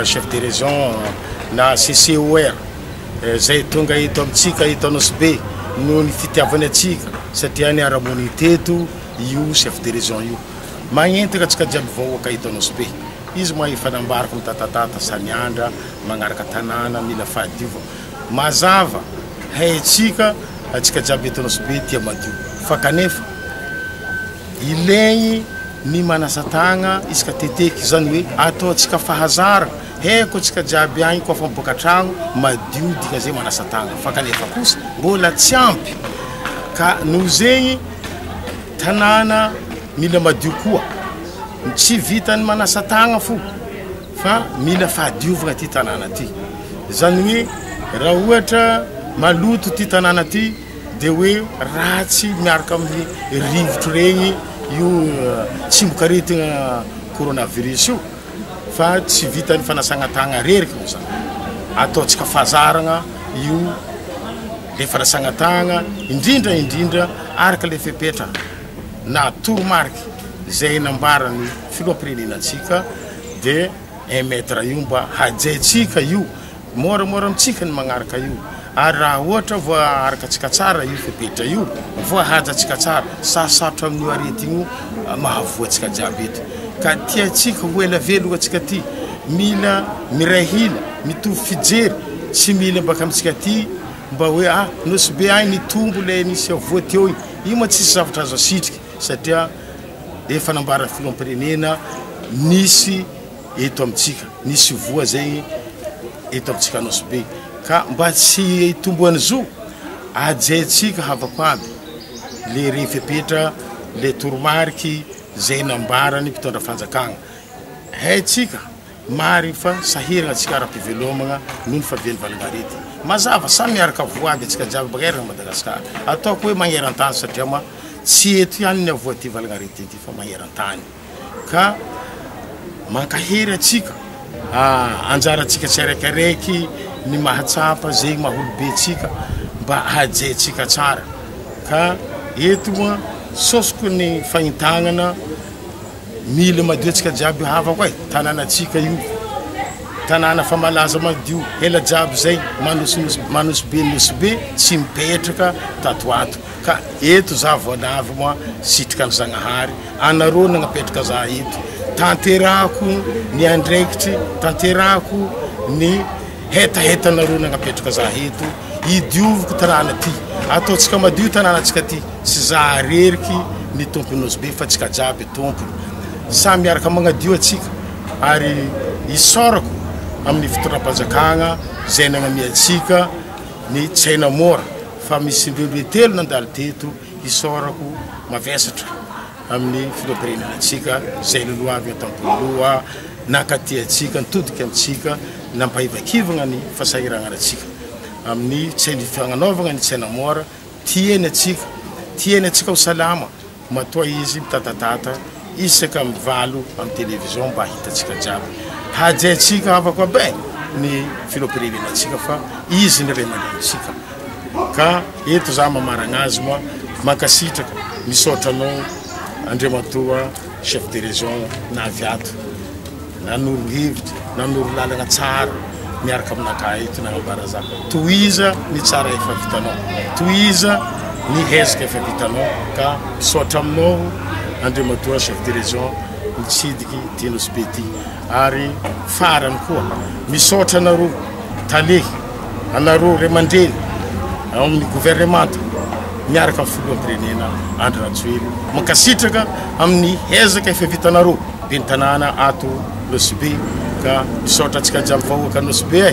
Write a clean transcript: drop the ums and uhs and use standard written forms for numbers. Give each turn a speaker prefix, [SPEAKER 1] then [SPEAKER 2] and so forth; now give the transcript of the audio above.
[SPEAKER 1] chef de région na CCOR izay tonga eto amintsika eto Anosibe noho ny fitiavany antsika satria niara-monina teto io chef de région io. Magnentana antsika jiaby vahoaka eto Anosibe. Izy moa efa nambarako mitatatata saniandra magnaraka tanàna mila fahadiovana. Mazava haintsika antsika jiaby eto Anosibe tia madio fa kanefa Ilaigny ny manasa tagna isaka teteky, zany hoe ataontsika fahazaragna, haiko antsika jiaby agny koa fa miboaka an-tragno madio dikan'izay manasa tagna, fa kanefa kosa mbola tsy ampy ka noho zegny tanàna mila madio koa, tsy vitan'ny manasa tagna fo fa mila fahadiovagna ty tanàna ty, zany hoe raha ohatra maloto ty tanàna ty. Dia hoe ratsy miaraka amin'ny rivotro regny io tsimokaretigna coronavirus io fa tsy vitan'ny fanasagna tagna reriky moa zany, ataontsika fahazaragna io le fanasagna tagna indrindra indrindra araka le fepetra na toromariky zay nambaran'ny filoham-pirenenantsika de un mètre io mba hajaintsika io. Moramora amintsika ny magnaraka io ary raha ohatra voaarakatsika tsara io fepetra io, voahajatsika tsara, sarosarotra amin'io aretigny io mahavoa antsika jiaby eto. Ka tiantsika ho ela velogno antsika aty, mila miray hina, mitovy fijery, tsy mila baka amintsika aty mba hoe ah Nosy Be agny nitombo le nisy voa teo igny, io ma tsisy zavatra azo asitriky satria efa nambaran'ny filoham-pirenena nisy eto amintsika, nisy voa zegny eto amintsika Nosy Be ka mba tsy hitomboan'ny zo, hajaintsika havako aby le re fepetra, le toromariky zay nambaran'ny mpitondra fanjakagna, haintsika marigny fa sahiragna antsika ara-pivelomagna noho ny fahavian'ny valan'aretigny, mazava samy miaraka voa aby antsika jiaby magnerana Madagasikara, ataoko hoe magneran-tany satria ma tsy eto ihany ny havoan'ity valan'aretigny ty fa magneran-tany. Ka mankahery antsika, anjarantsika tsiraikiraiky ny mahatsapa zegny maha olobe antsika mba hajaintsika tsara, ka eto moa sosoko ny fagnitagnana mila madio antsika jiaby havako e, tanànantsika io, tanàna fa malaza madio ela jiaby zay, manosinosy manosy be nosy be tsy mipetraka tato ato. Ka eto za vao navy moa sitraka ny Zagnahary, anareo nagnapetraka za eto, tanterahako ny andraikitry, tanterahako ny hetahetanareo nagnapetraka za eto, idioviko tanàna ty, ataontsika madio tanànantsika ty, tsy za reriky ny tompony Nosy Be fa tsika jiaby tompony, samy miaraka magnadio atsika ary isaorako amin'ny fitondram-panjakagna zay nagnamia antsika ny tsena mora. Fa misy indroindroy telo nandalo teto isaorako mavesatra amin'ny filoham-pirenena antsika izay lolohavy an-tampon'ny loha nankaty antsika nitodika amintsika nampahivakivagna ny fahasahiranana antsika amin'ny tsena fagnanaovagna ny tsena mora tiany antsika tiany antsika ho salama Matoa izy mitatatata isaka mivalo am television mba hitantsika jiaby. Hajaintsika havako aby e ny filoham-pirenena antsika fa izy ny ray aman-drenintsika. Ka eto za mamaragna azy moa mankasitraka misaotra anao Andriamatoa chef de region navy ato. Nanoro hevitra, nanoro lalagna tsara miaraka aminakahy eto nagnambara za. Tohiza ny tsara efa vitanao, tohiza ny hezaka efa vitanao ka misaotra aminao Andriamatoa chef de region nitsidiky ty Nosy Be ty. Ary farany koa misaotra anareo tale, anareo ray aman-dreny ao amin'ny gouvernemanta miaraka amin'ny filoham-pirenena Andry Rajoelina. Mankasitraka amin'ny hezaka efa vitanareo. Ben'ny tanàna ato Nosy Be ka misaotra antsika jiaby vahoaka Nosy Be e.